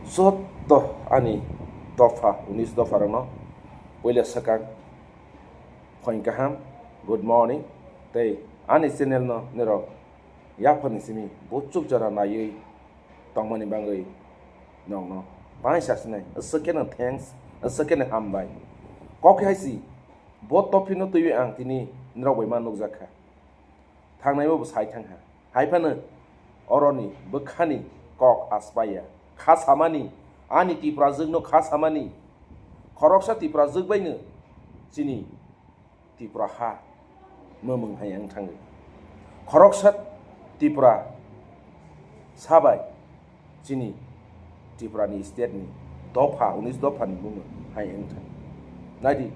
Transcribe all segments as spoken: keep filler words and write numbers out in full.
Joto ani dopha, unis dopha rokno puila swkang phoin kaham, good morning, tei ani channel no nirok yaphani simi buchuk jora naiwi tongmani bagwi nokno bai sasinai, aswk kheno thanks, aswk kheno hambai. Kok hai si, bo tophino twiwi ang tini nirok bai ma nukjak kha. Thangnaibo bo sai thang kha. Hai phano oroni bwkhani kok aspaiya. Kha samani, ani Tiprajwkno kha samani. Khoroksa Tiprajwk baino chini Tipra ha mwmwng hai wng thangwi. Khoroksa Tipra sabai chini Tripura ni state ni dopha, unis dopha ni bumung hai wng thang. Naidi,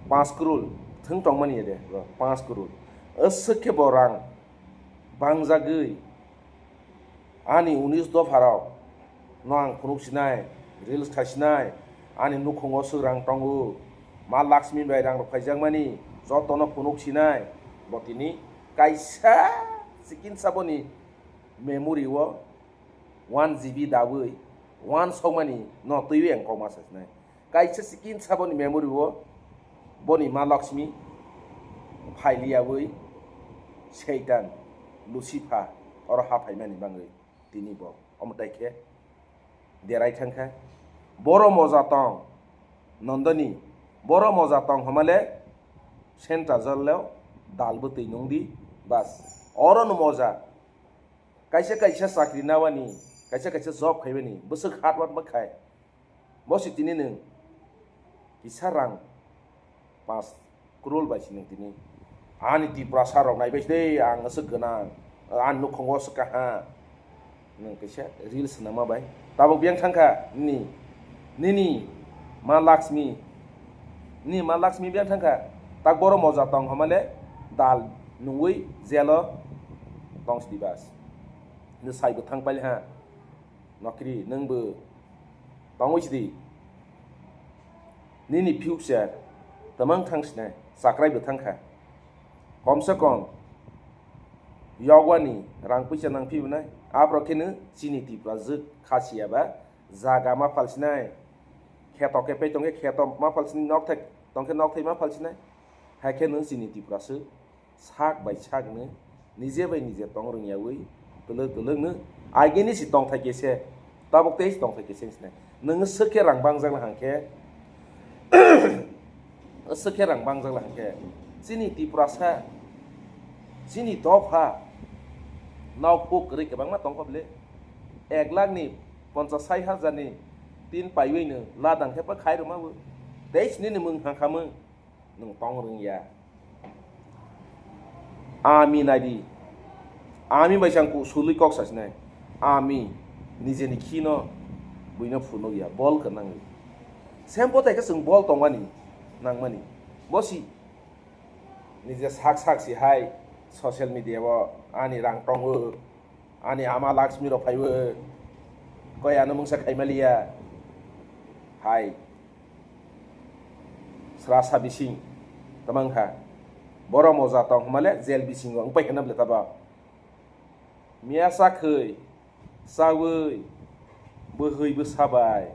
panch crore thwng tongmani de, panch crore. Aswk khe bo rang bangjagwi ani unis dopha rok no ang phunuk sinai, reels khai sinai, ani nukhungo swk rang tongo, Ma Lakshmi bai rang rok phaijakmani jotono phunuk sinai, bo tini kaisa sikin saboni memory o one G B dawi one sokmani no twiwi ang kokma sasinai. Kaisa sikin saboni memory o boni Ma Lakshmi phailiyawi Seitan Lucifer oro haphaimani bagwi tini bo omo tai khe derai thangkha. Boro moja tong nondoni, boro moja tong homale Senta Jallo dal bwtwi nungdi, bas. Oro no moja. Kaisa kaisa chakri nawani, kaisa kaisa job khaimani, bwswk hard work bwkhai. Bo si tini nwng kisa rang panch crore bai si nwng tini. Ani Tiprasa rok naibai de, ang aswk gwnang, ani nukhungo aswk kaha. Nwng kaisa reels swnama bai. Tabuk biyang thangkha nini, nini Ma Lakshmi, nini Ma Lakshmi biyang thangkha. Tak boro moja tong homale dal nungwi jelo tong sidi bas. Ni sai bo thang paili ha. Nokri nwng bo tongwi sidi. Nini future tamang thang sinai, chakrai bo thangkha. Komse kom yogwani rang puisa nang phibwnai. Aphro kheno chini Tiprajwk kha siya ba jaga ma phal sinai. Kheto khe pei tongkhe kheto ma phal sinai, nokthai tongkhe nokthai ma phal sinai. Hai khe nwng chini Tipraswk sak bai sakno, nije bai nije tong rwngyawi, twlwk twlwkno agini si tongthai kese, tabuk tei si tongthai kese wngsinai. Nwng swk khe rang bangjak na hang khe, swk khe rang bangjak na hang khe, chini Tiprasa, chini dopha, nok huk kwrwi kwbangma tongkha bwle. Ek lakh ni ponchas sai hajar ni tin paiwi no ladang khe pa khai rwma bo. Tei si nini mwng hang khamung. Nwng tong rwngya. Ami naidi. Ami bai chang ku sului kok sasinai. Ami nijeni khino buino phunukya, bol khe nangwi. Sempo tai khe chwng bol tongmani, nangmani. Bo si nije sak sak si hai social media o ani rang tongo. Ani ama Lakshmi rok phaiwi koi ano mungsa khaimaliya hai srasa bising tamang kha. Boro moja tong hwnmale jail bisingo wngpai khe nabwle tabo. Miya chakhwi chawi bwhwi bwsa bai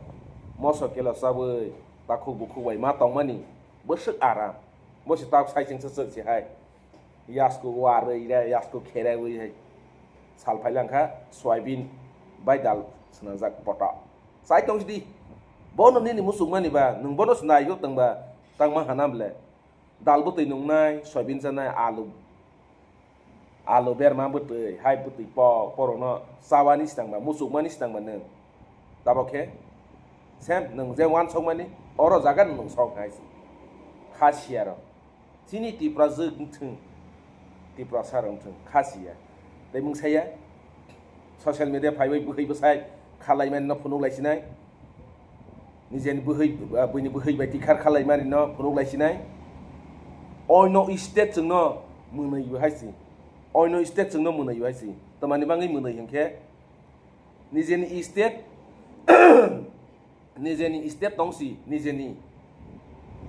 moso kelo chawi takhuk bukhuk bai ma tongmani bwswk aram. Bo se tak sai chwng se chwk se hai. Yasku warwi re, yasku kherewi hai. Sal phai lang kha, soybean bai dal swnamjak poto. Chai tong sidi. Bono nini muchungmani ba, nwng bono se naigo tong ba, tang ma hana bwle. Dal bwtwi nungnai, soybean chanai, alu. Alu berma bwtwi, hai bwtwi po, porokno chawani se tang ba, muchungmani se tang ba nwng. Tabok khe, sem nwng je wansokmani, oro jaga nwng sok hai se. Kha siya rok. Chini Tiprajwk wngthwng, Tiprasa rok wngthwng, kha siya. Tei mungsa ya, social media phaiwi bwkhwi bwsai kha laimani no phunuk lai sinai. Nijeni bwkhwi, ah, buini bwkhwi bai tikhar kha laimani no phunuk lai sinai. Oino state chwngno mwnwi bo hai si. Oino state chwngno mwnwi bo hai si. Tamani bangwi mwnwi hwnkhe, nijeni state, nijeni state tongsi, nijeni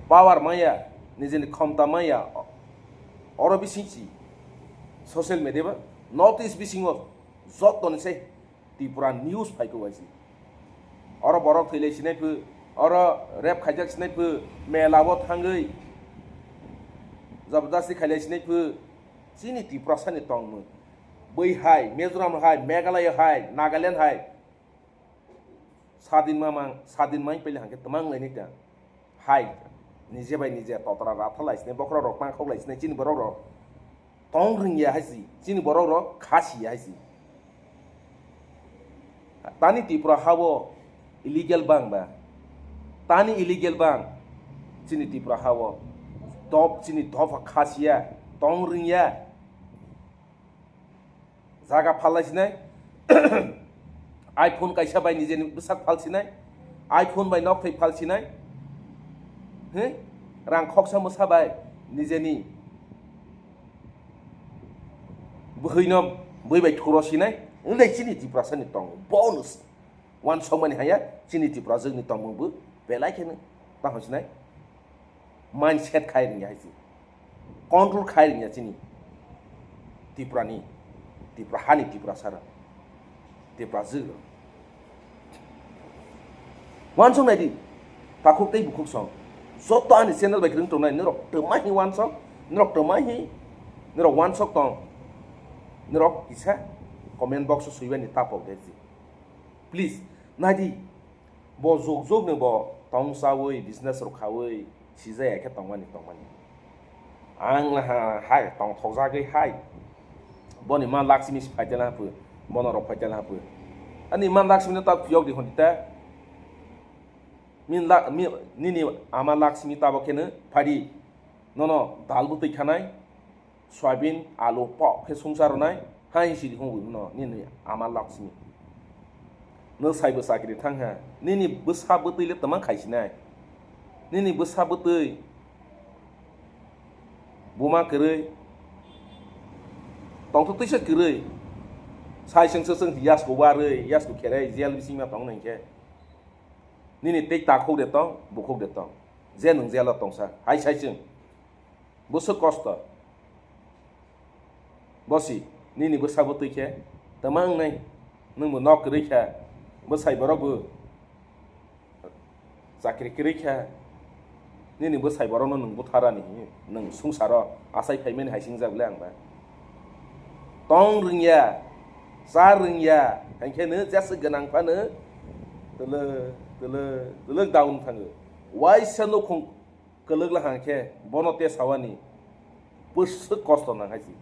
power maya, nijeni khomta maya, oro bisingsi social media ba North East bisingo jotoni se Tripura news phaikhe waisi. Oro borok thwi lai sinai phu, oro rape khaijak sinai phu, mela o thangwi jabardasti khai lai sinai phu, chini Tiprasa ni tongmung. Bwi hai, Mizoram hai, Meghalaya hai, Nagaland hai, sadin mamang, sadin mai pele hangke twmang lai nai ta. Hai, nije bai nije totra ratha lai sinai, bokhorok rok tang khok lai sinai, chini borok rok tong ring ya hai si, chini borok rok kha si ya hai si. Tani Tripura ha o illegal bang ba? Tani illegal bang? Chini Tripura ha o dop, chini dopha kha si ya, tong ring ya. Jaga phal lai sinai, iPhone kaisa bai nijeni bwsak phal sinai, iPhone bai nok thai phal sinai, he? Rang khoksa mwsa bai nijeni bwhwino bwi bai thuro sinai, wngdai chini Tiprasa ni tongo. Bonus. Wansokmani haya chini Tiprajwkni tongmung bo belai kheno tamo sinai mindset khai rwngya hai se. Control khai rwngya chini Tiprani, Tipra hani Tiprasarok, Tiprajwkrok. Wansok naidi, takhuk tei bukhuk song. Joto ani channel bai kwrwng tongnai, norok twmai hi wansok, norok twmai hi, norok wansok tong, norok kisa comment box o swibani tapok de. Please, naidi, bo jok jok ni bo tong chawi, business rok khawi, sijaya khe tongmani, tongmani. Ang laha hai tongthokjagwi hai. Boni ma Lakshmi si phaitela hapwi, bono rok phaitela hapwi. Ani ma Lakshmi no ta phiyok di hon ta. Min la, mi, nini ama Lakshmi tabo kheno phadi. Nono dal bwtwi khanai. Soyabin, alu, pok khe sungsa rwnai, hai sidi hwnwi no nini ama Lakshmi. Nwsai bo chakri thang ha, nini bwsa bwtwi le twmang khai sinai. Nini bwsa bwtwi buma kwrwi, tongthok twisa kwrwi, sai chwng chwng chwng yasku warwi, yasku kherai, jail bisingma tong nai khe. Nini tei takhuk de tong, bukhuk de tong. Je nwng jail o tongsa, hai sai chwng. Bwswk kosto. Bosi, nini bwsa bwtwi khe twmang wngnai, nwng bo nok kwrwi kha, bwsai borok bo chakri kwrwi kha, nini bwsai borokno nwng butharani hwnwi nwng swngcharo achai phaimani hai se wngjak le ang ba. Tong rwngya, cha rwngya, hinkhe nw jeswk gwnang phano twlwk, twlwk, twlwk down thango. Waisa nukhung kwlwk lahang khe bono tesawani bwswk kosto nang hai se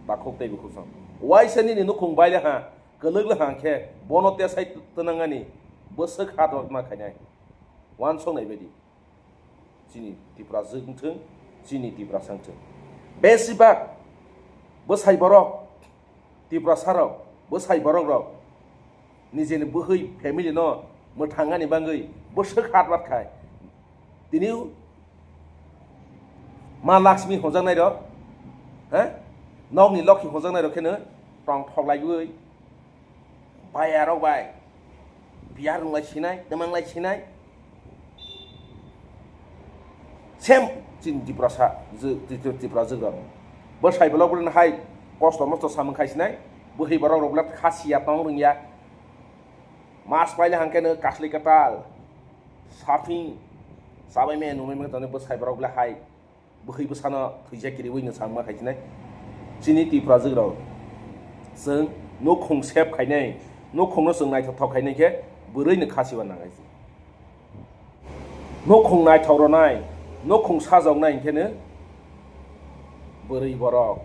takhuk tei bukhuk song. Waisa nini nukhung bai laha kwlwk lahang khe bono tesai twnangani bwswk hard work ma khainai. Wansok nai baidi chini Tiprajwk wngthwng, chini Tiprasa wngthwng. Besibak bwsai borok Tiprasarok, bwsai borokrok nijeni bwhwi family no mwthangani bagwi bwswk hard work khai. Tini ma Lakshmi hwnjaknairok, he? Nokni lokhi hwnjaknairok kheno tongthok laiwi bayarok bai. Biyar rwnglai sinai, twmanglai sinai. Sem chini Tiprasa, je-, Tipra, Tiprajwk rok. Bwsai bolok bolong hai kosto mosto samung khai sinai. Bwhwi borok rok bolak khasiya tong rwngya. Mas paile hangkhe no kasli katal. Saping. Sabai me numai me toni bwsai borok bolak hai. Bwhwi bwsano thwijak kiriwi no changma khai sinai. Chini Tiprajwk rok. Chwng nukhung sep khainai, nukhungno chwng naithothok khainai khe bwrwi no khasiwa nangai se. Nukhung naithok rwnai, nukhung sajoknai hinkhe no bwrwi borok,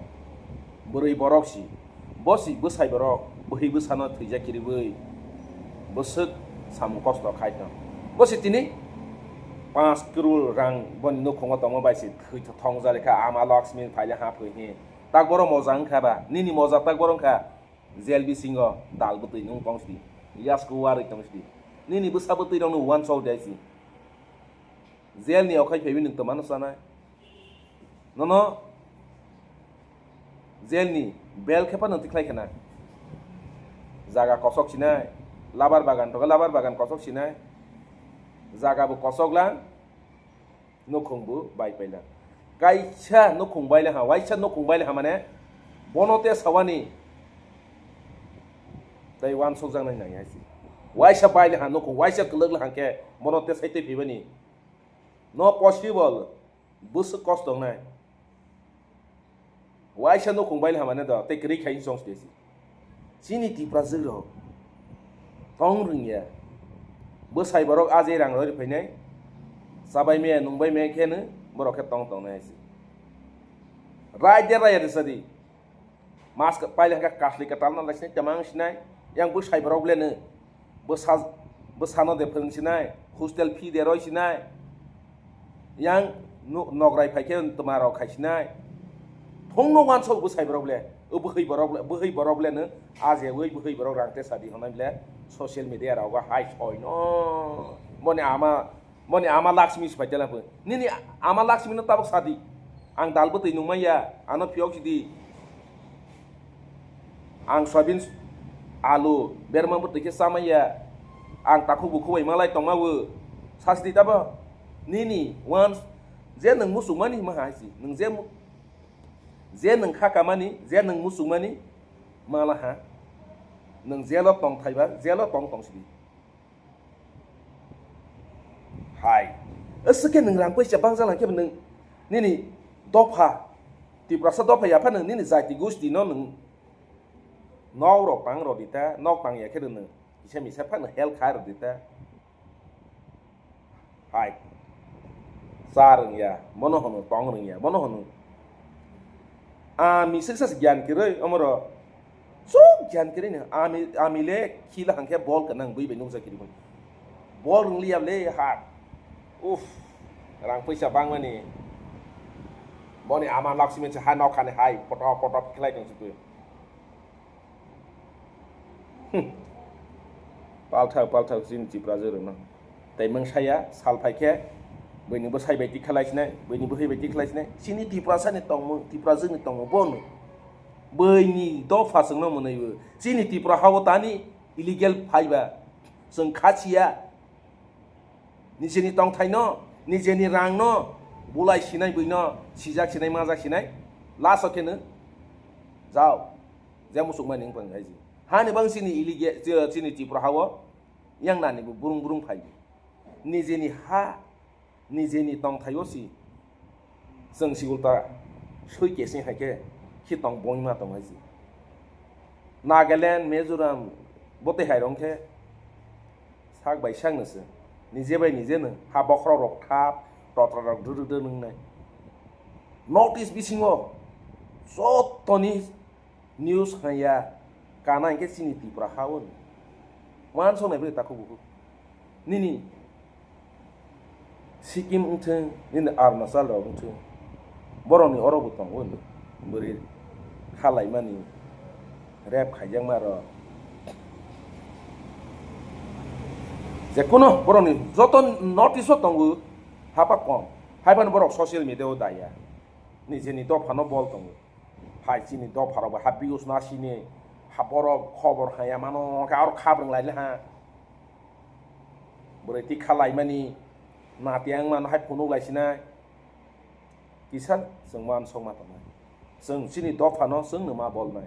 bwrwi borok si. Bosi bwsai borok bwhwi bwsano thwijak kiriwi bwswk samung kosto khai tong. Bosi tini panch crore rang boni nukhungo tongma bai se thwi thong jale kha ama Lakshmi phaile ha phwi hi. Tak boro moja wngkha ba, nini moja tak boro wngkha jail bisingo dal bwtwi nung tong sidi, yasku warwi tong sidi. Nini bwsa bwtwi rokno wansok de si. Jail ni okhai phaiwi nwng twmano chanai. Nono jail ni bel khe phano tikhlai khena. Jaga kosok sinai, labar bagan toga labar bagan kosok sinai. Jaga bo kosok lang, nukhung bo bai paila. Kaisa nukhung baila ha, waisa nukhung baila ha mane bono te sawani. Tai wansok jaknai nang ya si. Waisa baile ha nukhung, waisa kwlwk le hangkhe bono tesai twi phibani. No possible, bwswk kosto wngnai. Waisa nukhung baile hamani do, tei kwrwi khai chong sidi. Chini Tiprajwk rok tong rwngya. Bwsai borok ajai rang roi phainai. Chabai maya, nungbai maya khe no borok khe tong tongnai hai se. Rai de rai de sadi. Mas ka paile hangka kasli ka talna lai sinai, tamang sinai, yang bwsai borok le no. Bwsa, bwsano de phwrwng sinai, hostel fee de roi sinai. Yang nu-, nograi phai khe tma rok khai sinai. Thongno wansok bwsai borok le, o bwhwi borok le, bwhwi borok le no, aje wi bwhwi borok rang te sadi honai le, social media rogo hai soi no. Moni ama Moni ama Lakshmi se paitela pho. Nini ama Lakshmi no tabuk sadi. Ang dal bwtwi nungmaya, ano phiyok sidi. Ang soyabin, alu, berma bwtwi khe chamaya. Ang takhuk bukhuk bai malai tongma o. Sasidi tabo. Nini once je nwng muchungmani hima hai si. Nwng je mu-, je nwng kha kamani, je nwng muchungmani mala ha. Nwng jelo tong thaiba, jelo tong tong sidi. Hai. Aswk khe nwng rang paisa bangsa lang khe nwng nini dopha, Tiprasa dopha ya phano nini jati gusti no nwng nok rok tang rw di ta, nok tang ya khe nwng kisa misa phano help kha rw di ta. Hai. Cha rwng ya, bono hwno tong rwng ya, bono hwno. Ami suksa se gyan kwrwi, omoro chuk gyan kwrwi no. Ami, ami le khila hangkhe bol kanang bui bai nukjak kwrwi. Bol rwng liya le ha. Uff. Rang paisa bangmani. Boni ama Lakshmi se ha nokhani hai poto poto khlai tong sibui. Hmm. Palthak, palthak chini Tiprajwk rwno. Tei mungsaya sal phai khe, buini bwsai bai tikhalai sinai, buini bwhwi bai tikhalai sinai. Chini Tiprasa ni tongmung, Tiprajwk ni tongmung bono. Buini dopha chwngno mwnwi bo. Chini Tipra hao tani illegal phaiba. Chwng khachiya. Nijeni tongthai no, nijeni rang no, bulai sinai bui no, sijak sinai, majak sinai. Last o khe no, jao. Je muchukmani wng pang hai ji. Hani bang chini illegal, chi-, chini Tripura hao, yang nani bo burung burung phai. Nijeni ha, nijeni tongthai o si, chwng si ulta sui kesing hai khe, khi tong bongma tong hai ji. Nagaland, Mizoram, bo tei hai rong khe, sak bai sak no se, nije bai nije no, ha bokhorok rok thap, totra rok dru dru dru nung nai. North East bisingo, jotoni, News haya, kana hinkhe chini Tripura ha o ni. Wansok nai bai takhuk bukhuk. Nini Sikkim wngthung, nini Arunachal rok wngthung. Borokni oro bo tongo ni. Bwrwi khalaimani, rape khaijakma rok. Jekunu borokni joto North East o tongo, hapha kom. Haiphano borok social media o daya. Nijeni dophano bol tongo. Hai chini dopharok bai ha views na sini, ha borok khobor haya mano, khe aro khabrwng lai le ha. Bwrwi tikha laimani, nati ang mano hai phunuk lai sinai. Kisa chwng wansok ma tongnai. Chwng chini dophano chwng no ma bolnai.